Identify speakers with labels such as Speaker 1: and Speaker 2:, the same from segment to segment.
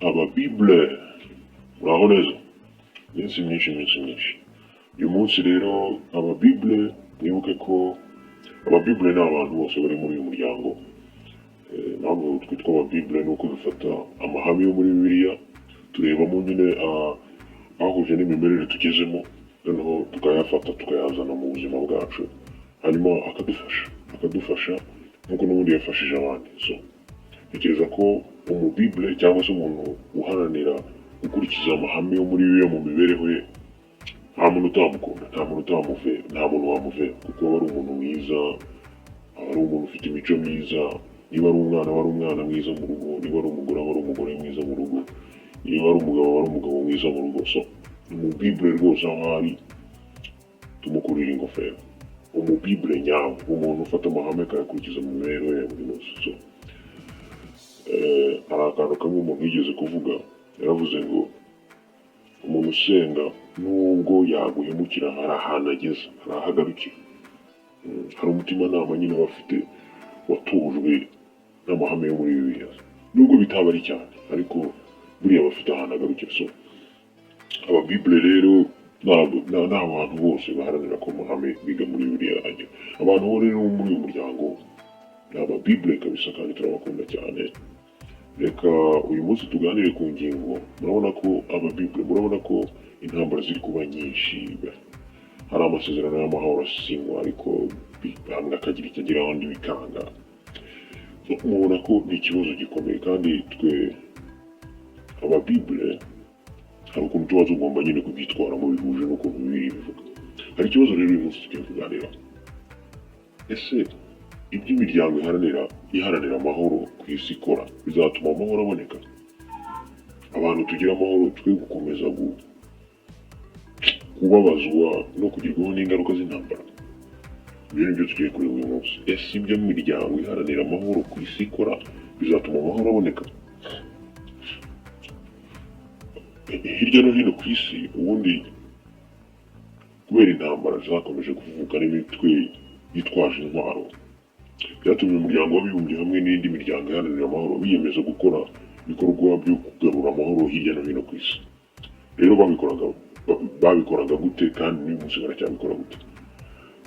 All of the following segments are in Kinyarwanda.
Speaker 1: Ababible, muraho neza? Iminsi myinshi, iminsi myinshi. Uyu munsi rero ababible, mwibuke ko ababible ni abantu bose bari muri uyu muryango. Impamvu twitwa ababible ni uko dufata amahame yo muri Bibiliya, turebamo nyine ahuje n'imimerere tugezemo, noneho tukayafata tukayazana mu buzima bwacu, hanyuma akadufasha nk'uko n'ubundi yafashije abandi. So ntekereza ko umubibule cyangwa se umuntu uharanira gukurikiza amahame yo muri Bibiliya mu mibereho ye, nta muntu utamukunda, nta muntu utamuvera, nta muntu wamuvera, kuko aba ari umuntu mwiza, aba ari umuntu ufite imico myiza. Niba ari umwana, aba ari umwana mwiza mu rugo. Niba ari umugore, aba ari umugore mwiza mu rugo. Niba ari umugabo, aba ari umugabo mwiza mu rugo. So umubibule rwose aho ari tumukurira ingofero. Umubibule nyawe, umuntu ufata amahame akayakurikiza mu mibereho ye ya buri munsi. So hari akantu kamwe umuntu yigeze kuvuga, yaravuze ngo umuntu usenga nubwo yaguhemukira hari ahantu ageze, hari aho agarukira. Hari umutimanama nyine aba afite watojwe n'amahame yo muri Bibiliya, nubwo bitaba ari cyane, ariko buriya aba afite ahantu agarukira. So ababibule rero ni abantu bose baharanira ko amahame biga muri Bibiliya ajya. Abantu bo rero muri uyu muryango ni ababibule kabisa, kandi turabakunda cyane. Reka uyu munsi tuganire ku ngingo. Murabona ko ababibule, murabona ko intambara ziri kuba nyinshi. Hari amasezerano y'amahoro asinywa, ariko bamwe akagira icyo ageraho, andi bikanga. So, mubona ko ni ikibazo gikomeye, kandi twe ababibule hari ukuntu tuba tugomba nyine kubyitwaramo bihuje n'ukuntu Bibiliya bivuga. Hari ikibazo rero uyu munsi tugiye kuganiraho: ese ibyo imiryango iharanira amahoro ku isi ikora bizatuma amahoro aboneka, abantu tugira amahoro, twe gukomeza kubabazwa no kugerwaho n'ingaruka z'intambara? Ibyo ni byo tugiye kureba uyu munsi. Ese ibyo imiryango iharanira amahoro ku isi ikora bizatuma amahoro aboneka hirya no hino ku isi? Ubundi kubera intambara zakomeje kuvuka n'imitwe yitwaje intwaro, byatumye Umuryango w'Abibumbye hamwe n'indi miryango iharanira amahoro biyemeza gukora ibikorwa byo kugarura amahoro hirya no hino ku isi. Rero babikoraga gute, kandi n'uyu munsi baracyabikora gute?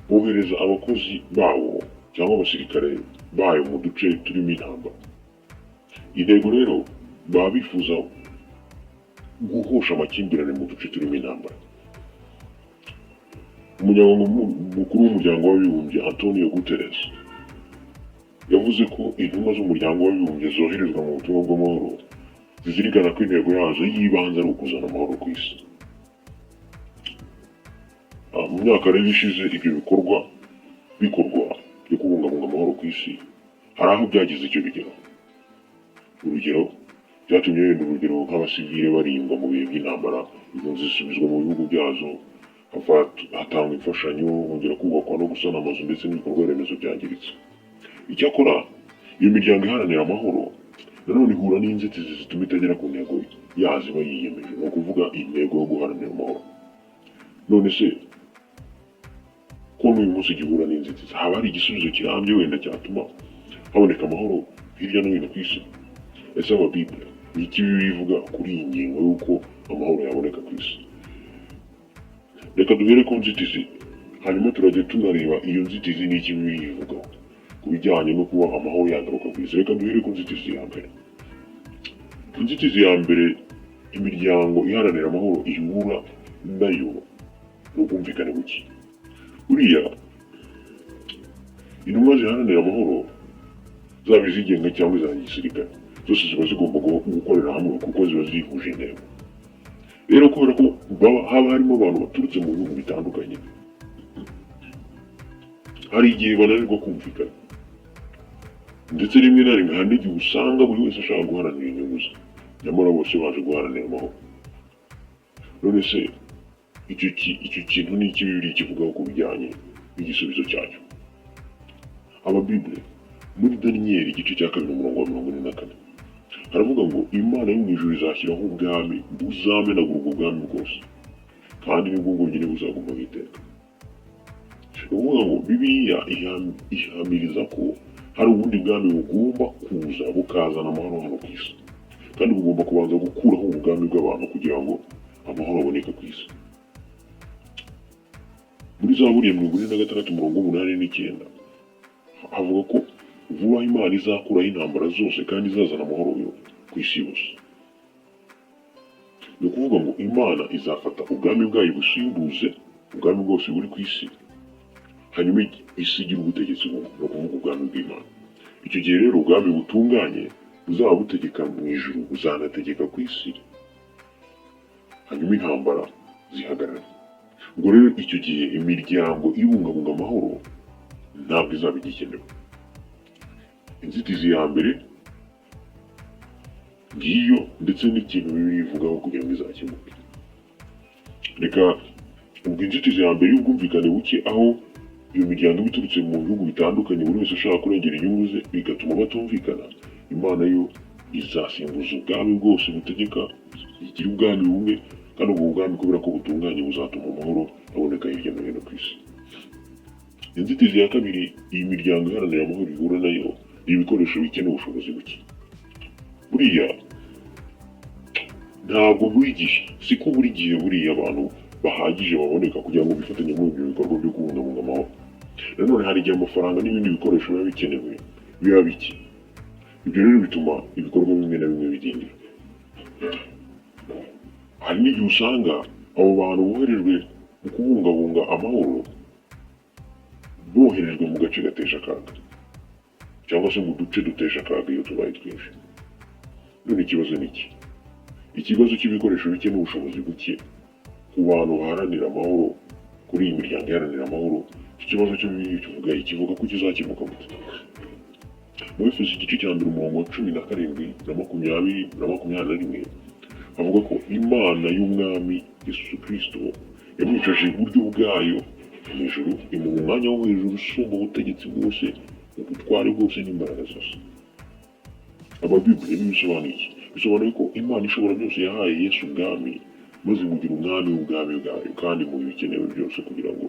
Speaker 1: Bohereza abakozi babo cyangwa abasirikare bayo mu duce turimo intambara. Intego rero, baba bifuza guhosha amakimbirane mu duce turimo intambara. Umunyamabanga mukuru w'Umuryango w'Abibumbye, Antonio Guterres, yavuze ko intumwa z'Umuryango w'Abibumbye zoherezwa mu butumwa bw'amahoro zizirikana ko intego yazo y'ibanze ari ukuzana amahoro ku isi. Mu myaka rero ishize, ibyo bikorwa bikorwa byo kubungabunga amahoro ku isi hari aho byagize icyo bigeraho. Urugero, byatumye wenda urugero nk'abasivile barindwa mu bihe by'intambara, impunzi zisubizwa mu bihugu byazo, hatangwa imfashanyo, hongera kubakwa no gusana amazu ndetse n'ibikorwa remezo byangiritse. Icyakora iyo miryango iharanira amahoro nanone ihura n'inzitizi zituma itagera ku ntego yazo iba yiyemeje, ni ukuvuga intego yo guharanira amahoro. None se ko n'uyu munsi gihura n'inzitizi, haba hari igisubizo kirambye wenda cyatuma haboneka amahoro hirya no hino ku isi? Ese ababibule, ni iki Bibiliya ivuga kuri iyi ngingo y'uko amahoro yaboneka ku isi? Reka duhere ku nzitizi, hanyuma turajya tunareba iyo nzitizi n'iki Bibiliya ivugaho ku bijyanye no kuba amahoro yagaruka ku isi. Reka duhere ku nzitizi ya mbere. Inzitizi ya mbere imiryango iharanira amahoro ihura nayo ni ubwumvikane buke. Buriya intumwa ziharanira amahoro, zaba izigenga cyangwa iza gisirikare, zose ziba zigomba gukorera hamwe kuko ziba zihuje intego. Rero kubera ko haba harimo abantu baturutse mu bihugu bitandukanye, hari igihe bananirwa kumvikana, ndetse rimwe na rimwe hari n'igihe usanga buri wese ashaka guharanira inyungu ze, nyamara bose baje guharanira amahoro. None se icyo kintu ni iki Bibiliya kivugaho ku bijyanye n'igisubizo cyacyo? Ababibule, muri Daniyeli igice cya 2 umurongo wa 44 haravuga ngo: "Imana yo mu ijuru izashyiraho ubwami buzamenagura ubwo bwami bwose, kandi nibwo bwonyine buzagumaho iteka." Ni ukuvuga ngo Bibiliya ihamiriza ko hari ubundi bwami bugomba kuza bukazana amahoro hano ku isi. Kandi bugomba kubanza gukuraho ubwami bw'abantu kugira ngo amahoro aboneke ku isi. Muri Zaburi ya 46, umurongo w'8 n'9, havuga ko vuba Imana izakuraho intambara zose kandi izazana amahoro yo ku isi yose. Ni ukuvuga ngo Imana izafata ubwami bwayo busimbuze ubwami bwose buri ku isi, hanyuma isi igira ubutegetsi bumwe, ni ukuvuga ubwami bw'Imana. Icyo gihe rero ubwami butunganye buzaba butegeka mu ijuru buzanategeka ku isi, hanyuma intambara zihagarare. Ubwo rero icyo gihe imiryango ibungabunga amahoro ntabwo izaba igikenewe. Inzitizi ya mbere ngiyo, ndetse n'ikintu Bibiliya ivugaho kugira ngo izakemuke. Reka ubwo inzitizi ya mbere y'ubwumvikane buke, aho iyo miryango iba iturutse mu bihugu bitandukanye, buri wese ashaka kurengera inyungu ze, bigatuma batumvikana. Imana yo izasimbuza ubwami bwose butegeka, igira ubwami bumwe, kandi ubwo bwami, kubera ko butunganye, buzatuma amahoro aboneka hirya no hino ku isi. Inzitizi ya kabiri iyi miryango iharanira amahoro ihura nayo ni ibikoresho bike n'ubushobozi buke. Buriya ntabwo buri gihe, siko buri gihe buriya abantu bahagije baboneka kugira ngo bifatanye muri ibyo bikorwa byo kubungabunga amahoro. Nanone hari igihe amafaranga n'ibindi bikoresho biba bikenewe biba bike. Ibyo rero bituma ibikorwa bimwe na bimwe bidindira. Hari n'igihe usanga abo bantu boherejwe mu kubungabunga amahoro boherejwe mu gace gateje akaga, cyangwa se mu duce duteje akaga iyo tubaye twinshi. None ikibazo ni iki? Ikibazo cy'ibikoresho bike n'ubushobozi buke ku bantu baharanira amahoro, kuri iyi miryango iharanira amahoro, iki kibazo cyo Bibiliya kivuga, kivuga ko kizakemuka gute? Mu Efeso igice cya 1, umurongo wa 17 na 20 na 21, avuga ko Imana y'Umwami Yesu Kirisito yamwicaje iburyo bwayo mu ijuru, imuha umwanya wo hejuru usumba ubutegetsi bwose, ubutware bwose n'imbaraga zose. Ababibuli, ibi bisobanuye iki? Bisobanuye ko Imana ishobora byose yahaye Yesu ubwami, maze imugira umwami w'ubwami bwayo, kandi mu ibikenewe byose kugira ngo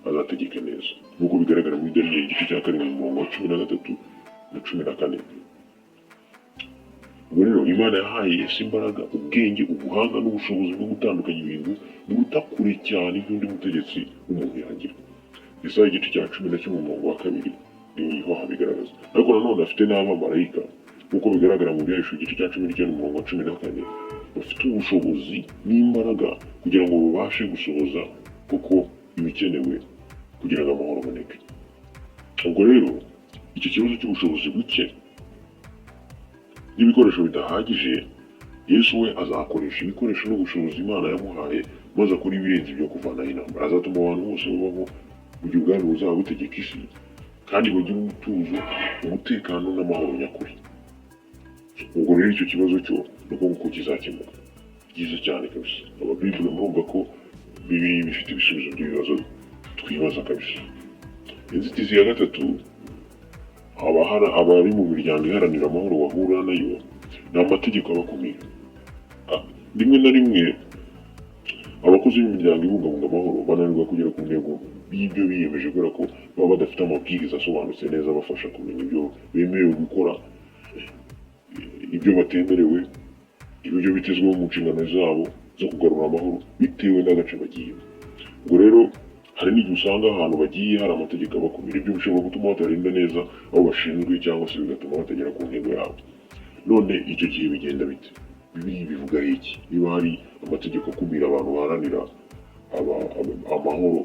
Speaker 1: azategeke neza, nk'uko bigaragara muri Daniyeli igice cya 7, umurongo wa 13 na 14. Ubwo rero Imana yahaye Yesu imbaraga, ubwenge, ubuhanga n'ubushobozi bwo gutandukanya ibintu buruta kure cyane iby'undi mutegetsi w'umuntu yagira. Yesaya igice cya 11, umurongo wa 2 niho habigaragaza. Ariko nanone afite n'abamarayika, nk'uko bigaragara mu Byahishuwe igice cya 19, umurongo wa 14, bafite ubushobozi n'imbaraga kugira ngo babashe gusohoza koko ibikenewe kugira ngo amahoro aboneke. Ubwo rero icyo kibazo cy'ubushobozi buke n'ibikoresho bidahagije, Yesu we azakoresha ibikoresho n'ubushobozi Imana yamuhaye, maze akora ibirenze ibyo kuvanaho intambara. Azatuma abantu bose babaho mu gihe ubwami buzaba butegeka isi, kandi bagire umutuzo, umutekano n'amahoro nyakuri. Ubwo rero icyo kibazo cyo ni uko nguko kizakemuka. Byiza cyane kabisa. Ababibuli, murumva ko Bibiliya bifite ibisubizo by'ibibazo twibaza kabisa. Inzitizi ya gatatu abari mu miryango iharanira amahoro bahura nayo ni amategeko abakumira. Rimwe na rimwe abakozi b'imiryango ibungabunga amahoro bananirwa kugera ku ntego y'ibyo biyemeje kubera ko baba badafite amabwiriza asobanutse neza abafasha kumenya ibyo bemerewe gukora, ibyo batemerewe, ibyo bitezweho mu nshingano zabo zo kugarura amahoro bitewe n'agace bagiyemo. Ubwo rero hari n'igihe usanga ahantu bagiye hari amategeko abakumira. Ibyo bishobora gutuma batarinda neza abo bashinzwe, cyangwa se bigatuma batagera ku ntego yabo. None icyo gihe bigenda bite? Bibiliya ibivuga iki niba hari amategeko akumira abantu baharanira amahoro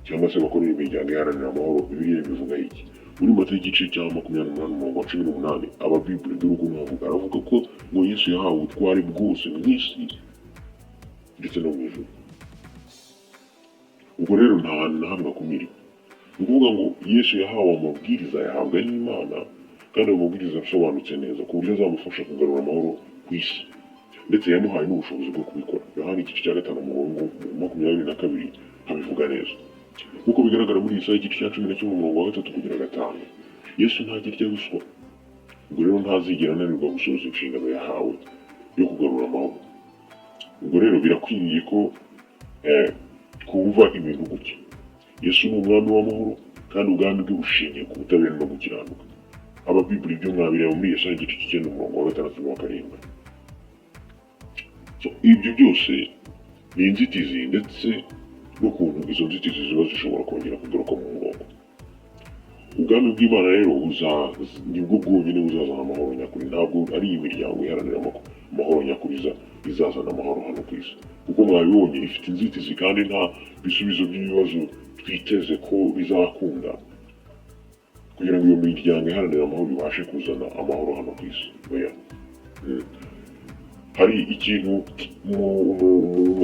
Speaker 1: cyangwa se bakorera imiryango iharanira amahoro? Bibiliya bivuga iki? Muri Matayo igice cya 28, umurongo wa 18, ababibuli, dore ukuntu bavuga. Aravuga ko ngo Yesu yahawe ubutware bwose mu isi ndetse no mu ijuru. Ubwo rero nta hantu na hamwe akumiriwe. Ni ukuvuga ngo Yesu yahawe amabwiriza, yahabwa n'Imana, kandi ayo mabwiriza asobanutse neza ku buryo azamufasha kugarura amahoro ku isi, ndetse yamuhaye n'ubushobozi bwo kubikora. Yohani igice cya 5, umurongo 22 abivuga neza. Nk'uko bigaragara muri Yesaya igice cya 11, umurongo wa 3 kugera 5, Yesu ntajya arya ruswa. Ubwo rero ntazigera ananirwa gusohoza inshingano yahawe yo kugarura amahoro. Ubwo rero birakwiriye ko twumva ibintu gutya: Yesu ni umwami w'amahoro, kandi ubwami bwe bushingiye ku butabera no gukiranuka. Ababibuli, ibyo mwabireba muri Yesaya igice cy'icyenda, umurongo wa gatandatu n'uwa karindwi. So, ibyo byose ni inzitizi, ndetse n'ukuntu izo nzitizi ziba zishobora kongera kugaruka mu murongo. Ubwami bw'Imana rero nibwo bwonyine buzazana amahoro nyakuri. Ntabwo ari iyi miryango iharanira amahoro nyakuri izazana amahoro hano ku isi, kuko mwabibonye ifite inzitizi, kandi nta bisubizo by'ibibazo twiteze ko bizakunda kugira ngo iyo miryango iharanira amahoro ibashe kuzana amahoro hano ku isi. Oya. Hari ikintu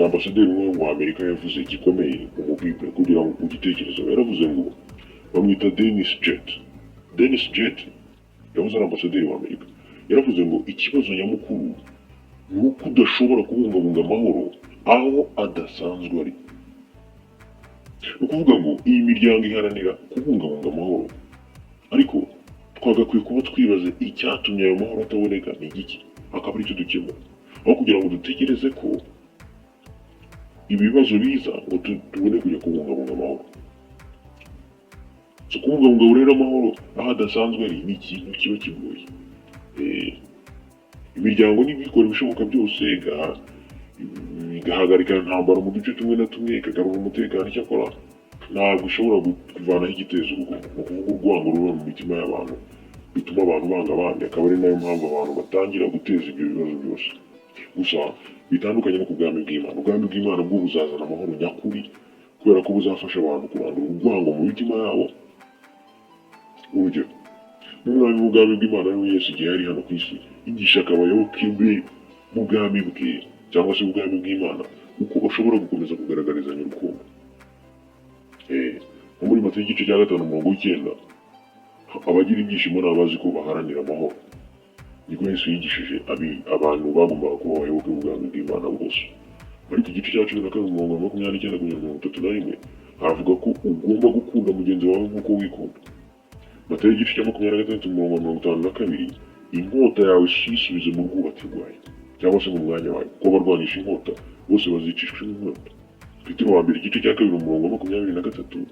Speaker 1: ambasaderi umwe wa Amerika yavuze gikomeye mu Bible, kugira ngo ugitekerezeho. Yaravuze ngo, bamwita Dennis Jett. Dennis Jett yahoze ari ambasaderi wa Amerika. Yaravuze ngo ikibazo nyamukuru ni uko udashobora kubungabunga amahoro aho adasanzwe ari. Ni ukuvuga ngo iyi miryango iharanira kubungabunga amahoro, ariko twagakwiye kuba twibaza icyatumye ayo mahoro ataboneka ni igiki, akaba aricyo dukemura, aho kugira ngo dutegereze ko ibibazo biza ngo tubone kujya kubungabunga amahoro. So, kubungabunga rero amahoro aho adasanzwe ari ni ikintu kiba kigoye. Imiryango niba ikora ibishoboka byose igahagarika intambara mu duce tumwe na tumwe, ikagarura umutekano, icyakora ntabwo ishobora kuvanaho igiteza urugomo, ni ukuvuga urwango ruba mu mitima y'abantu bituma abantu banga abandi, akaba ari nayo mpamvu abantu batangira guteza ibyo bibazo byose. Gusa bitandukanye no ku bwami bw'Imana. Ubwami bw'Imana bwo buzazana amahoro nyakuri, kubera ko buzafasha abantu kurandura urwango mu mitima yabo. Urugero, n'umwami w'ubwami bw'Imana ari we Yesu, igihe yari hano ku isi, yigishaga abayoboke be b'ubwami bwe, cyangwa se ubwami bw'Imana, uko bashobora gukomeza kugaragarizanya urukundo. Nko muri Matayo igice cya gatanu, umurongo w'icyenda, abagira ibyishimo ni abazi ko baharanira amahoro. Niko Yesu yigishije abantu bagombaga kuba abayoboke b'ubwami bw'Imana bose. Ariko igice cya 12, umurongo wa 29 kugeza 31, haravuga ko ugomba gukunda mugenzi wawe nk'uko wikunda. Matayo igice cya 26, umurongo wa 52, inkota yawe siyisubize mu rwubati rwayo, cyangwa se mu mwanya wayo, kuko abarwanisha inkota bose bazicishwa inkota. Petero wa mbere igice cya kabiri, umurongo wa 23,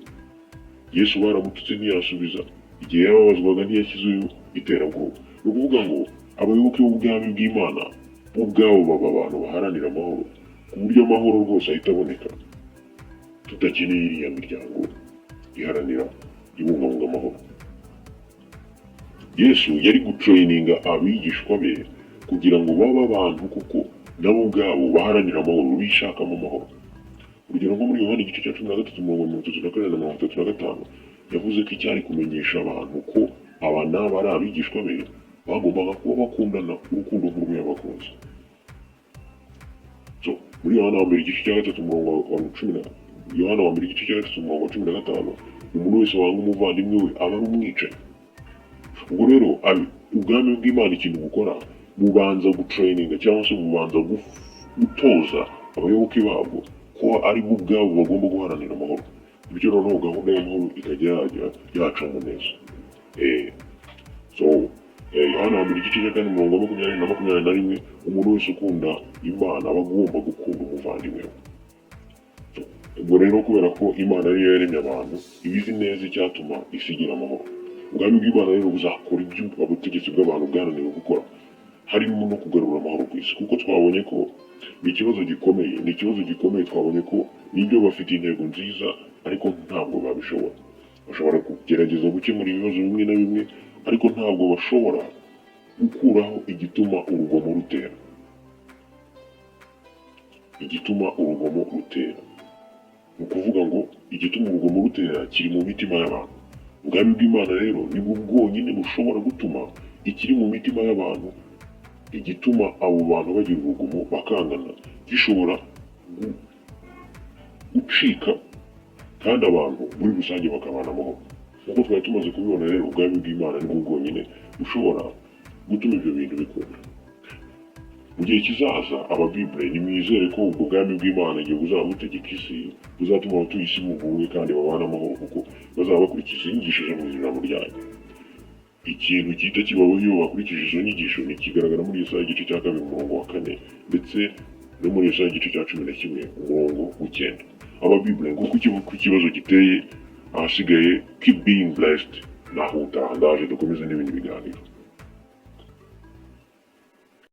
Speaker 1: Yesu baramututse ntiyasubiza, igihe yababazwaga ntiyashyizeho iterabwoba. Ni ukuvuga ngo abayoboke b'ubwami bw'Imana bo ubwabo baba abantu baharanira amahoro, ku buryo amahoro rwose ahita aboneka tudakeneye iriya miryango iharanira ibungabunga amahoro. Yesu yari gutraininga abigishwa be kugira ngo babe abantu kuko nabo ubwabo baharanira amahoro, bishakamo amahoro. Urugero, nko muri Yohani igice cya 13, umurongo wa 34 na 35, yavuze ko icyari kumenyesha abantu ko aba n'aba ari abigishwa be, bagombaga kuba bakundana urukundo nk'urwo yabakunze. So, muri Yohana wa mbere igice cya gatatu, umurongo wa cumi na Yohana wa mbere igice cya gatatu, umurongo wa 15, umuntu wese wanga umuvandimwe we aba ari umwicanyi. Ubwo rero ubwami bw'Imana ikintu bukora, bubanza gutraininga cyangwa se bubanza gutoza abayoboke babwo ko ari bo ubwabo bagomba guharanira amahoro, bityo noneho gahunda y'amahoro ikajya yajya yacamo neza. So, Yohana wa mbere igice cya kane, umurongo wa 20 na 21, umuntu wese ukunda Imana aba agomba gukunda umuvandimwe we. So, ubwo rero kubera ko Imana ariyo yaremye abantu, iba izi neza icyatuma isi igira amahoro. Ubwami bw'Imana rero buzakora ibyo ubutegetsi bw'abantu bwananiwe gukora, harimo no kugarura amahoro ku isi, kuko twabonye ko ni ikibazo gikomeye, ni ikibazo gikomeye. Twabonye ko nibyo bafite intego nziza, ariko ntabwo babishobora. Bashobora kugerageza gukemura ibibazo bimwe na bimwe, ariko ntabwo bashobora gukuraho igituma urugomo rutera. Igituma urugomo rutera, ni ukuvuga ngo igituma urugomo rutera kiri mu mitima y'abantu. Ubwami bw'Imana rero nibwo bwonyine bushobora gutuma ikiri mu mitima y'abantu, igituma abo bantu bagira urugomo bakangana, gishobora gucika, kandi abantu muri rusange bakabana amahoro. Nk'uko twari tumaze kubibona rero, ubwami bw'Imana nibwo bwonyine bushobora gutuma ibyo bintu bikunda. Mu gihe kizaza, ababibure, nimwizere ko ubwo bwami bw'Imana, igihe buzaba butegeka isi, buzatuma abatuye isi bunga ubumwe kandi babana amahoro, kuko bazaba bakurikiza inyigisho zo mu ijambo ryayo. Ikintu gihita kibaho iyo bakurikije izo nyigisho ni ikigaragara muri Yesaya igice cya kabiri, umurongo wa kane, ndetse no muri Yesaya igice cya 11, umurongo w'icyenda. Ababibure, nguko uko ikibazo giteye. Ahasigaye, keep being blessed. Naho utaha, ndaje dukomeze n'ibindi biganiro.